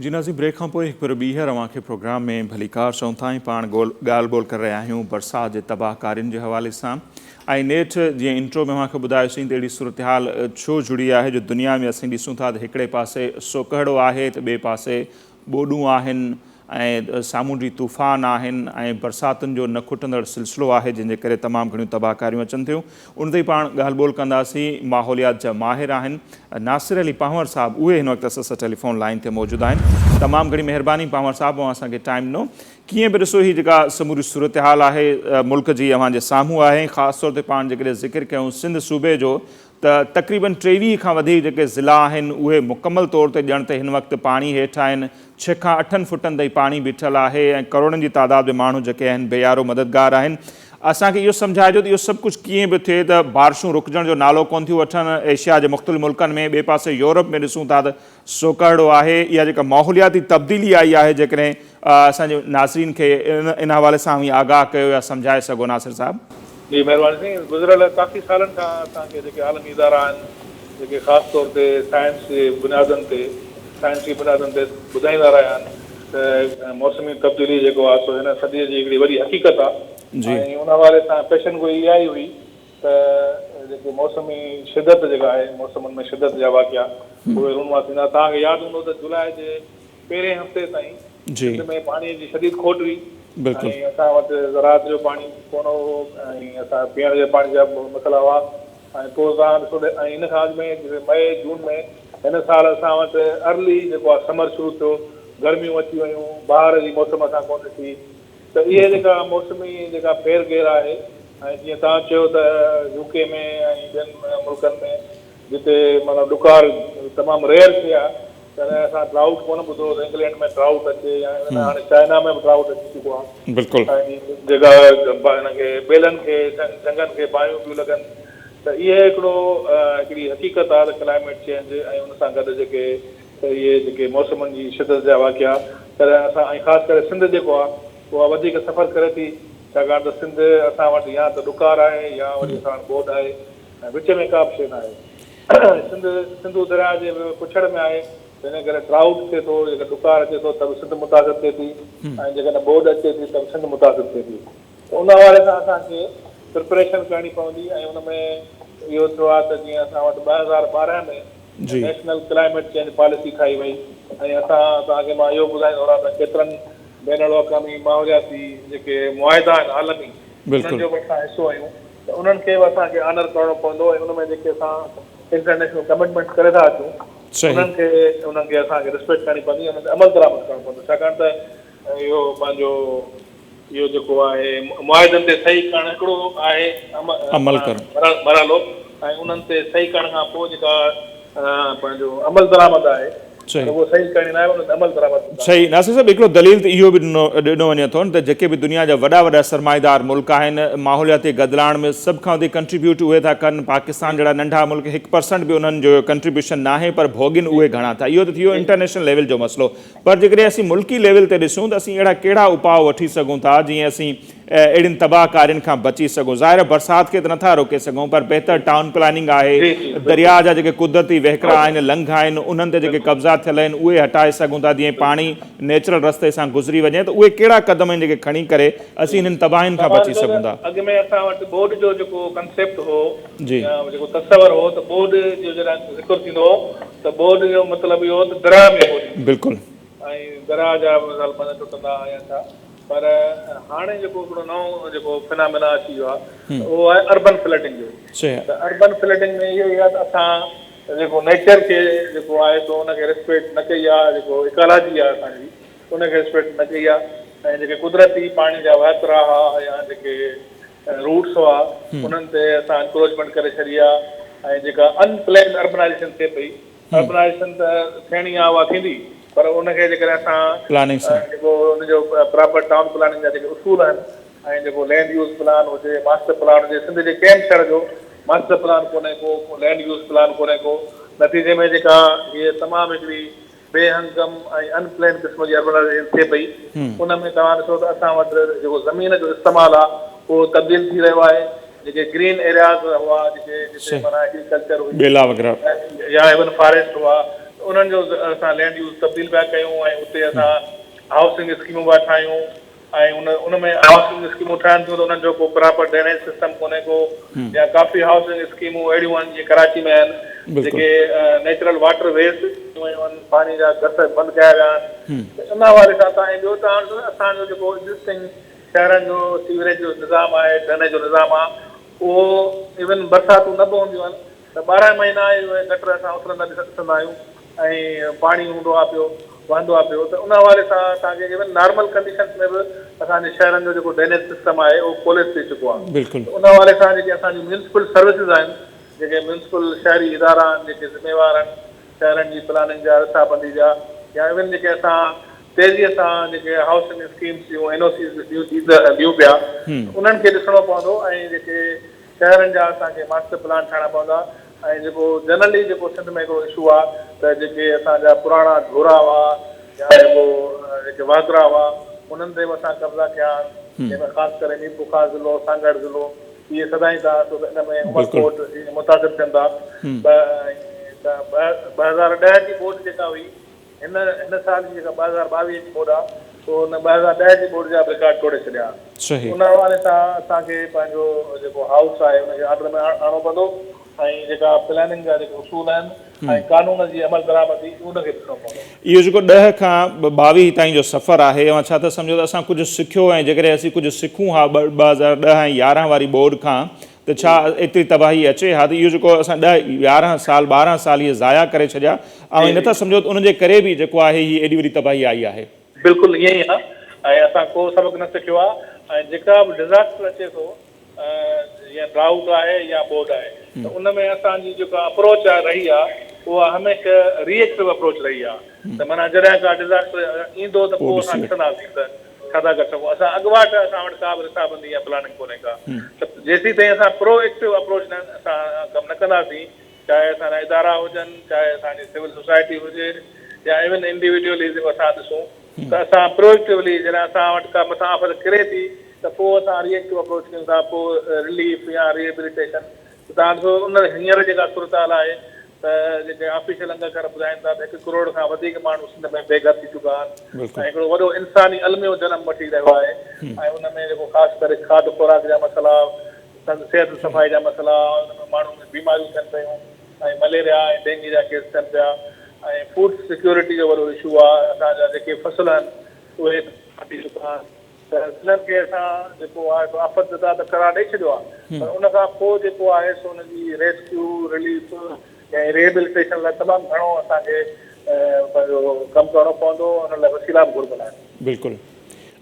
جي ناظرين بريڪ کان پوء هڪ ڀيرو ٻيهر اوهان کي پروگرام ۾ ڀليڪار چئون ٿا ۽ پاڻ ڳالهه ٻولهه ڪري رهيا آهيون برسات جي تباهه ڪارين جي حوالي سان ۽ نيٺ جيئن انٽرو ۾ اوهان کي ٻڌايوسين ته اهڙي صورتحال ڇو جڙي آهي جو دنيا ۾ اسين ڏسون ٿا ته هڪڙي پاسي سوڪهڙو آهي ته ٻئي پاسي ٻوڏون آهن ۽ سامونڊي طوفان آهن ۽ برساتن جو نه کٽندڙ سلسلو آهي جنهن جي ڪري تمام گهڻيون تباهڪاريون اچن ٿيون ان تي ئي پاڻ ڳالهه ٻولهه ڪنداسين ماحوليات جا ماهر آهن ناصر علي پنهور صاحب اهي هن وقت اسان سان ٽيليفون لائين تي موجود آهن تمام گهڻي مهرباني پنهور صاحب اوهان اسان کي ٽائيم ڏنو ڪيئن به ڏسو هي جيڪا سموري صورتحال آهي ملڪ جي اوهان جي سامهون آهي خاص طور تي پاڻ جيڪڏهن ذڪر ڪيون سنڌ صوبي جو ته تقريبن 23 کان وڌيڪ جيڪي ضلعا آهن اهي مڪمل طور تي ڄڻ ته هن وقت پاڻي هيٺ آهن، ڇهه کان اٺن فٽن تائين پاڻي بيٺل آهي ۽ ڪروڙن جي تعداد ۾ ماڻهو جيڪي آهن بي يارو مددگار آهن. اسان کي اهو سمجهائجو ته اهو سڀ ڪجهه ڪيئن به ٿئي ته بارشون رڪجڻ جو نالو ڪونه ٿيون وٺن، ايشيا جي مختلف ملڪن ۾ ٻئي پاسي يورپ ۾ ڏسون ٿا ته سوڪهڙو آهي، اها جيڪا ماحولياتي تبديلي آئي آهي جيڪڏهن اسان جي ناظرين کي ان حوالي سان اوهين آگاهه ڪيو يا سمجهائي سگهو ناصر صاحب. جي مهرباني سائين گذريل ڪافي سالن کان اسان کي جيڪي عالمي ادارا آهن جيڪي خاص طور تي سائنس جي بنيادن تي سائنسي بنيادن تي ٻڌائيندا رهيا آهن ته موسمي تبديلي جيڪو آهي سو هن صدي جي هڪڙي وڏي حقيقت آهي ۽ ان حوالي سان پيشن گوئي اها ئي هئي ته جيڪي موسمي شدت جيڪا آهي موسمن ۾ شدت جا واقعا اهي رونما ٿيندا. توهان کي ياد هوندو ته جولاء جي پهرين هفتي تائين سنڌ ۾ پاڻي جي شديد کوٽ هئي ۽ اسان وٽ زراعت جو پاڻي ڪونه هو ۽ اسان پيئڻ جي پاڻي جا به مسئلا هئا ۽ پوء توهان ڏسو ته ۽ ان کان اڳ ۾ مئي جون ۾ هن سال اسان وٽ ارلي جيڪو آهي سمر شروع ٿيو گرميون اچي ويون بهار جي موسم اسان ڪونه ڏٺي ته اهي جيڪا موسمي جيڪا ڦير گهير آهي ۽ جيئن توهان چيو ته يو ڪي ۾ ۽ ٻين ملڪن ۾ جتي معنيٰ ڏڪار تمام ريئر شيء آهي تڏهن اسان ڊرائوٽ ڪونه ٻڌو ته انگلينڊ ۾ ڊرائوٽ اچي يا ايون هاڻي چائنا ۾ به ڊرائوٽ اچي چڪو آهي بلڪل ۽ جيڪا هن کي ٻيلن کي جهنگن کي باهيون پيون لڳن ته اهي هڪڙو هڪڙي حقيقت آهي ته ڪلائميٽ چينج ۽ ان سان گڏ جيڪي ته اهي جيڪي موسمن جي شدت جا واقعا تڏهن اسان ۽ خاص ڪري سنڌ جيڪو آهي اها وڌيڪ سفر ڪري ٿي ڇاڪاڻ ته سنڌ اسان وٽ يا ته ڏڪار آهي يا وري اسان وٽ ٻوڏ آهي ۽ وچ ۾ ڪا به شيء ناهي. سنڌ سنڌو درياء جي به پڇڙ ۾ آهي ته ان ڪري ڊرائوٽ ٿئي ٿو جيڪڏهن ڏڪار اچي ٿو ته به سنڌ متاثر ٿئي ٿي ۽ جيڪڏهن ٻوڏ اچي ٿي ته به سنڌ متاثر ٿئي ٿي ته ان حوالي سان اسان کي پرپريشن ڪرڻي پوندي ۽ ان ۾ اهو ٿيو آهي ته جيئن اسان وٽ 2012 ۾ نيشنل ڪلائميٽ چينج پاليسي ٺاهي وئي ۽ اسان توهان کي مان اهو ٻڌائيندو رهان ته ڪيترن بين الاقوامي ماحولياتي جيڪي معاهدا آهن عالمي انهن جو به اسان حصو آهيون ته انهن کي به اسان کي آنر ڪرڻو پوندو ۽ ان ۾ جيڪي اسان انٽرنيشنل ڪمٽمينٽس ڪري ٿا اچون انهن کي انهن کي اسان کي ريسپيڪٽ ڪرڻي پوندي ۽ انهن تي عمل درآمد ڪرڻو پوندو ڇاڪاڻ ته اهو پنهنجو اهو جيڪو آهي معاهدن تي صحيح ڪرڻ هڪڙو آهي عمل ڪرڻ مرحلو ۽ انهن تي صحيح ڪرڻ کان پوء جيڪا پنهنجو عمل درآمد آهي رڳو صحيح ڪرڻي ناهي ان تي عمل درآمد به ڪرڻو صحيح ناصر صاحب هڪڙو دليل ته اهو به ڏنو وڃي ٿو نه ته جيڪي به دنيا جا وڏا وڏا سرمائيدار ملڪ آهن ماحولياتي گدلاڻ ۾ سڀ کان وڌيڪ ڪنٽريبيوٽ اهي ٿا ڪن پاڪستان جهڙا ننڍا ملڪ 1% به انهن جو ڪنٽريبيوشن ناهي پر ڀوڳين اهي گهڻا ٿا اهو ته ٿي ويو انٽرنيشنل ليول جو مسئلو پر جيڪڏهن اسين ملڪي ليول تي ڏسون ته اسين اهڙا ڪهڙا اپاء وٺي سگهون ٿا جيئن اسين اهڙين تباهه ڪارين کان بچي سگهون. ظاهر آهي برسات کي ته نٿا روڪي سگهون پر بهتر ٽائون پلاننگ آهي، درياهه جا جيڪي قدرتي وهڪرا آهن، لنگهه آهن، انهن تي جيڪي قبضا ٿيل آهن اهي هٽائي سگهون ٿا جيئن پاڻي نيچرل رستي سان گذري وڃي ته اهي ڪهڙا قدم آهن جيڪي کڻي ڪري اسين انهن تباهين کان بچي سگهون ٿا. اڳ ۾ اسان وٽ ٻوڏ جو جيڪو ڪنسيپٽ هو يا جيڪو تصور هو ته ٻوڏ جو جڏهن ذڪر ٿيندو هو ته ٻوڏ جو مطلب اهو هو ته درياهه ۾ ٻوڏ ايندي. بلڪل. ۽ درياهه جا مثال بند ٽٽندا يا ڇا پر هاڻي جيڪو هڪڙو نئون جيڪو فنامينا اچي ويو آهي ته اهو آهي اربن فلڊنگ جو. ته اربن فلڊنگ ۾ اهو ئي آهي ته اسان جيڪو نيچر کي جيڪو آهي سو ان کي ريسپيڪٽ نه ڪئي آهي جيڪو ايڪالاجي آهي اسان جي ان کي ريسپيڪٽ نه ڪئي آهي ۽ جيڪي قدرتي پاڻي جا وهڪرا هئا يا جيڪي روٽس هئا انهن تي اسان انڪروچمينٽ ڪري ڇڏي آهي ۽ جيڪا ان پلينڊ اربنائيزيشن ٿئي پئي اربنائيزيشن ته ٿيڻي آهي اها ٿيندي پر ان کي جيڪڏهن اسان جيڪو ان جو پراپر ٽائون پلاننگ جا جيڪي اصول آهن ۽ جيڪو لينڊ يوز پلان هجي ماسٽر پلان هجي سنڌ جي ڪنهن به شهر جو ماسٽر پلان ڪونهي ڪو لينڊ يوز پلان ڪونهي ڪو نتيجي ۾ جيڪا هيء تمام هڪڙي بي هنگم ۽ ان پلين قسم جي اربنائيزيشن ٿئي پئي ان ۾ توهان ڏسو ته اسان وٽ جيڪو زمين جو استعمال آهي اهو تبديل ٿي رهيو آهي جيڪي گرين ايرياز هئا جيڪي جتي معنيٰ ايگريڪلچر هئي ٻيلا وغيره يا ايون فاريسٽ هئا انهن جو اسان لينڊ يوز تبديل پيا ڪيون ۽ اتي اسان هائوسنگ اسڪيمون پيا ٺاهيون ۽ ان ان ۾ هائوسنگ اسڪيمون ٺهن ٿيون ته انهن جو ڪو پراپر ڊرينيج سسٽم ڪونهي ڪو يا ڪافي هائوسنگ اسڪيمون اهڙيون آهن جيئن ڪراچي ۾ آهن جيڪي نيچرل واٽر ويز ٿي ويون آهن پاڻي جا گس بند ڪيا ويا آهن ته ان حوالي سان تان ۽ ٻيو تان ڏسو ته اسان جو جيڪو ايگزسٽنگ شهرن جو سيوريج جو نظام آهي ڊرينيج جو نظام آهي اهو ايون برساتون نه به هونديون آهن ته 12 مهينا اهي گٽر اسان اٿلندا ڏسندا آهيون ۽ پاڻي هوندو آهي پيو وهندو آهي پيو ته ان حوالي سان اسان کي ايون نارمل ڪنڊيشنز ۾ به اسان جي شهرن جو جيڪو ڊرينيج سسٽم آهي اهو ڪوليپس ٿي چڪو آهي ته ان حوالي سان جيڪي اسان جون ميونسپل سروسز آهن جيڪي ميونسپل شهري ادارا آهن جيڪي ذميوار آهن شهرن جي پلاننگ جا رٿابندي جا يا ايون جيڪي اسان تيزي سان جيڪي هائوسنگ اسڪيمز جون اين او سيز ڏيون پيا انهن کي ڏسڻو پوندو ۽ جيڪي شهرن جا اسان کي ماسٽر پلان ٺاهڻا پوندا ۽ جيڪو جنرلي جيڪو سنڌ ۾ هڪڙو اشو آ ته جيڪي اسان جا پراڻا ڍورا هئا يا جيڪو جيڪي وهڪرا هئا انهن تي به اسان قبضا ڪيا آهن جنهن ۾ خاص ڪري ميرپورخاص ضلعو سانگهڙ ضلعو اهي سدائين ٿا ڇو ته ان ۾ عمرڪوٽ اهي متاثر ٿين ٿا ته 2010 جي ٻوڏ جيڪا هئي هن هن سال جي جيڪا 2022 جي ٻوڏ آ سو ان 2010 جي ٻوڏ جا به رڪارڊ ٽوڙي ڇڏيا. ان حوالي سان اسان کي پنهنجو جيڪو هائوس آهي ان کي آرڊر ۾ آڻڻو پوندو ۽ جيڪا پلاننگ جا جيڪي اصول آهن ۽ قانون جي عملدرآمدي ان کي ڏسڻو پوندو. اهو جيڪو ڏهه کان 22 تائين جو سفر آهي اوهان ڇا ٿا سمجهو ته اسان ڪجهه سکيو ۽ جيڪڏهن اسين ڪجهه سکون ها 2010 ۽ 11 واري ٻوڏ کان ته ڇا ايتري تباهي اچي ها ته اهو جيڪو اسان ڏهه 11 سال 12 سال اهي ضايع ڪري ڇڏيا اوهين نٿا سمجهو ته ان جي ڪري به جيڪو آهي هي ايڏي وڏي تباهي آئي آهي. بلڪل ائين ئي آهي ۽ اسان ڪو سبق نه سکيو آهي ۽ جيڪا به ڊزاسٽر اچي ٿو جيئن ڊرائوٽ آهي يا ٻوڏ آهي ته ان ۾ اسان جي جيڪا اپروچ رهي آهي اها هميشه ري ايڪٽو اپروچ رهي آهي ته معنيٰ جڏهن ڪا ڊزاسٽر ايندو ته پوء اسان ڏسنداسين ته ڇا ٿا ڪري سگهون اسان اڳواٽ اسان وٽ ڪا به رٿابندي يا پلاننگ ڪونهي ڪا ته جيسين تائين اسان پرو ايڪٽو اپروچ نه سان ڪم نه ڪنداسين چاهي اسان جا ادارا هجن چاهي اسان جي سول سوسائٽي هجي يا ايون انڊيوڊيولي اسان ڏسون ته اسان پرو ايڪٽولي جڏهن اسان وٽ ڪا مٿان آفت ڪري ٿي ته پوء اسان ري ايڪٽو اپروچ ڪيون ٿا پوء رليف يا ريهيبليٽيشن ته توهان ڏسو ان هينئر جيڪا صورتحال آهي ته جيڪي آفيشل انگ اکر ٻڌائين ٿا ته هڪ ڪروڙ کان وڌيڪ ماڻهو سنڌ ۾ بي گهر ٿي چڪا آهن ۽ هڪڙو وڏو انساني الميو جنم وٺي رهيو آهي ۽ ان ۾ جيڪو خاص ڪري کاڌ خوراڪ جا مسئلا، صحت صفائي جا مسئلا، ان ۾ ماڻهن ۾ بيماريون ٿين پيون ۽ مليريا ۽ ڊينگي جا ڪيس ٿين پيا ۽ فوڊ سيڪيورٽي جو وڏو اشو آهي اسان جا جيڪي فصل آهن اهي تباهه ٿي چڪا آهن. ته انهن کي اسان جيڪو آهي سو آفت زده ته قرار ڏئي ڇڏيو آهي پر ان کان پوء جيڪو آهي سو ان جي ريسڪيو، رليف ۽ ريهبليٽيشن لاء تمام گهڻو اسان کي پنهنجو ڪم ڪرڻو پوندو ان لاء وسيلا به گهربل آهن. بلڪل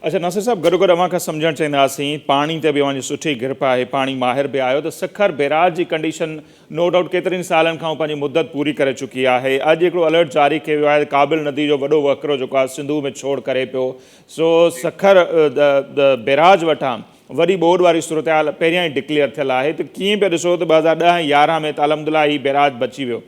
اڇا ناصر صاحب گڏوگڏ اوهان کان سمجهڻ چاهينداسين پاڻي تي به اوهان جي سٺي گرپ آهي پاڻي ماهر به آهيو ته سکر بيراج جي ڪنڊيشن نو ڊائوٽ ڪيترين سالن کان هو پنهنجي مدت پوري ڪري چڪي آهي اڄ هڪڙو الرٽ جاري ڪيو ويو آهي ته ڪابل ندي جو وڏو وهڪرو جيڪو آهي سنڌو ۾ ڇوڙ ڪري پيو سو سکر بيراج وٽان وڏي ٻوڏ واري صورتحال پهريان ئي ڊڪليئر ٿيل آهي ته ڪيئن پيا ڏسو ته 2010 ۽ 11 ۾ ته الحمدلله هي بيراج بچي ويو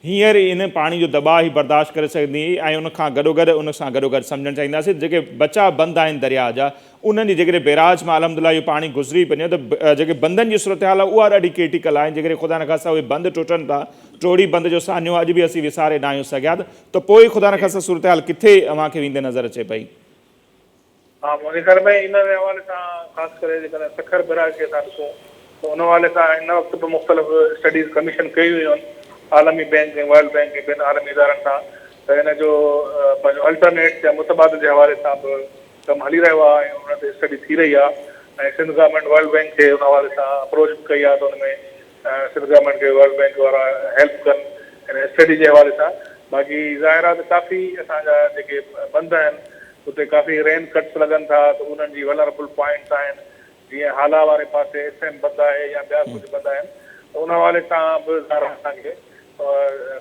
هينئر ان پاڻي جو دٻاء هي برداشت ڪري سگهندي ۽ ان کان گڏوگڏ ان سان گڏوگڏ سمجهڻ چاهينداسين ته جيڪي بچا بند آهن درياهه جا انهن جي جيڪڏهن بيراج مان الحمدلله اهو پاڻي گذري وڃي ته جيڪي بندن جي صورتحال آهي اها ڏاڍي ڪرٽيڪل آهي جيڪڏهن خدا نخواسته اهي بند ٽٽن ٿا ٽوڙي بند جو سانحو اڄ به اسين وساري ناهيون سگهيا ته پوء خدا نخواسته صورتحال ڪٿي اوهان کي ويندي نظر اچي پئي؟ ها منهنجي خيال ۾ ان حوالي سان خاص ڪري جيڪڏهن سکر بئراج کي اسان ڏسون ته ان حوالي سان هن وقت به مختلف اسٽڊيز ڪميشن ڪيون ويون آهن عالمي بئنڪ ۽ ورلڊ بئنڪ ۽ ٻين عالمي ادارن سان ته ان جو پنهنجو الٽرنيٽ يا متبادل جي حوالي سان به ڪم هلي رهيو آهي ۽ ان تي اسٽڊي ٿي رهي آهي ۽ سنڌ گورنمينٽ ورلڊ بئنڪ کي ان حوالي سان اپروچ به ڪئي آهي ته ان ۾ سنڌ گورنمينٽ کي ورلڊ بئنڪ وارا هيلپ ڪن ان اسٽڊي جي حوالي سان باقي ظاهر آهي ته ڪافي اسان جا جيڪي بند آهن اتي ڪافي رين ڪٽس لڳن ٿا ته انهن جي ولنربل پوائنٽس آهن جيئن هالا واري پاسي ايس ايم بند آهي يا ٻيا ڪجهه بند آهن ته ان حوالي سان به ظاهر آهي اسان کي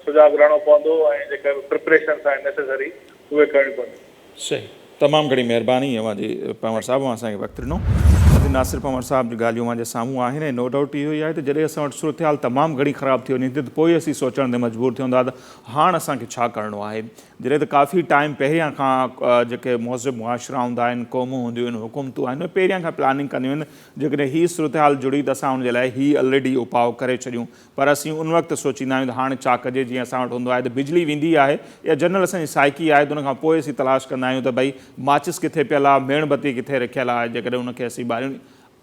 سجاڳ رهڻو پوندو ۽ جيڪا به پريپريشنس آهن نيسيسري اهي ڪرڻيون پونديون. صحيح تمام گهڻي مهرباني اوهان جي پنهور صاحب اوهان اسان کي وقت ڏنو. ناظرين ناصر پنهور صاحب جون ڳالهيون اوهان جي سامهون آهن ۽ نو ڊائوٽ اهو ئي آهي ته جڏهن اسان وٽ صورتحال تمام گهڻي خراب ٿي وڃي ٿي ته پوء اسين سوچڻ تي مجبور ٿيون ٿا ته هاڻ اسان کي ڇا ڪرڻو آهي جڏهن ته ڪافي ٽائيم پهريان کان جيڪي مهذب معاشرا هوندا آهن قومون هونديون آهن حڪومتون آهن اهي پهريان کان پلاننگ ڪنديون آهن جيڪڏهن هي صورتحال جڙي ته اسان ان جي لاء هي الريڊي اپاء ڪري ڇڏيون پر اسين ان وقت سوچيندا آهيون ته هاڻ ڇا ڪجي جيئن اسان وٽ هوندو آهي ته بجلي ويندي آهي يا جنرل اسان جي سائيڪي آهي ته ان کان پوء اسين تلاش ڪندا آهيون ته ڀئي ماچس ڪٿي پيل آهي ميڻ بتي ڪٿي رکيل آهي جيڪڏهن ان کي اسين ٻاريون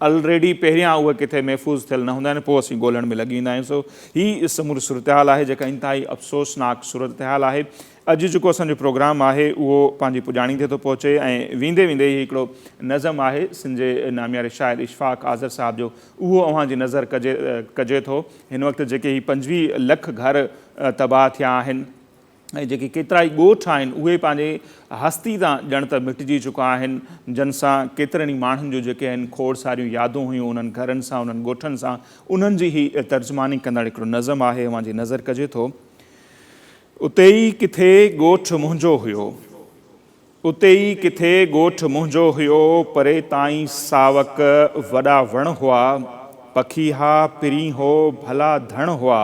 الريڊي پهريان اهي ڪٿي محفوظ ٿيل نه هوندا آهن پوء اسين ڳولڻ ۾ لڳي ويندا آهيون سو هي سموري صورتحال آهي جيڪا انتهائي افسوسناڪ صورتحال آهي اڄ جيڪو اسان جو پروگرام آهي اهو پنهنجي پڄاڻي تي ٿو پهچي ۽ ويندي ويندي هي هڪڙو نظم آهي سنڌ جي نامياري شاعر اشفاق آذر صاحب جو اهو اوهان جي نظر ڪجي ڪجي ٿو هن وقت جيڪي هي 25 لک گهر تباهه ٿيا آهن ۽ جيڪي ڪيترائي ڳوٺ آهن اهي پنهنجي هستي تان ڄڻ ته مٽجي چڪا آهن جن سان ڪيترن ئي ماڻهن جون جيڪي آهن کوڙ ساريون يادون هيون انهن گهرن سان انهن ڳوٺن سان انهن جي هي ترجماني ڪندڙ هڪڙو نظم آهي اوهان جي نظر ڪجي ٿو. اتي ئي ڪٿي ڳوٺ منهنجو هيو. اتي ئي ڪٿي ڳوٺ منهنجو هيو، پري تائين ساوڪ وڏا وڻ هئا، پکي ها پرين هو ڀلا ڌڻ هئا.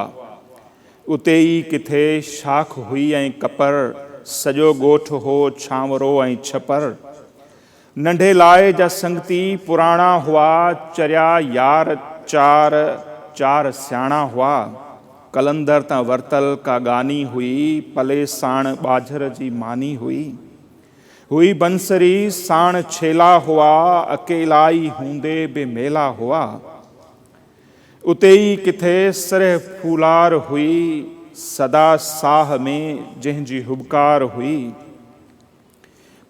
اتي ئي ڪٿي شاخ هئي ۽ ڪپر، سڄو ڳوٺ هو ڇانورو ۽ ڇپر. ننڍي لاء جا سنگتي پراڻا هئا، چريا يار چار چار سياڻا هئا. قلندر تان ورتل ڪا ڳاني هئي، پلي ساڻ ٻاجهر جي ماني هئي. هئي بنسري ساڻ ڇيلا هئا، اڪيلائي هوندي به ميلا هئا. اتي ئي ڪٿي سرهه ڦولار هئي، سدا ساهه ۾ جنهن جي هٻڪار هئي.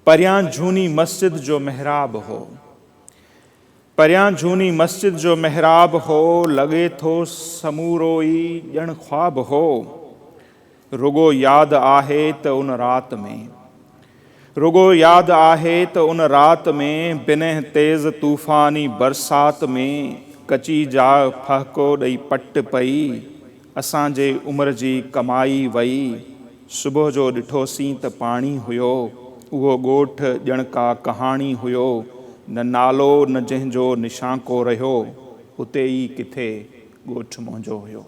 پريان جھوني مسجد جو محراب هو. پريان جھوني مسجد جو محراب هو، لڳي ٿو سمورو ئي ڄڻ خواب هو. رڳو ياد آهي ته ان رات ۾. رڳو ياد آهي ته ان رات ۾، بنهه تيز طوفاني برسات ۾، ڪچي جاء ڦهڪو ڏئي پٽ پئي، اسان جي عمر جي ڪمائي وئي. صبح جو ڏٺوسين ته پاڻي هيو. اهو ڳوٺ ڄڻ ڪا ڪهاڻي هيو. نه نالو نه جنهن جو نشان ڪو رهيو. اتي ئي ڪٿي ڳوٺ منهنجو هيو.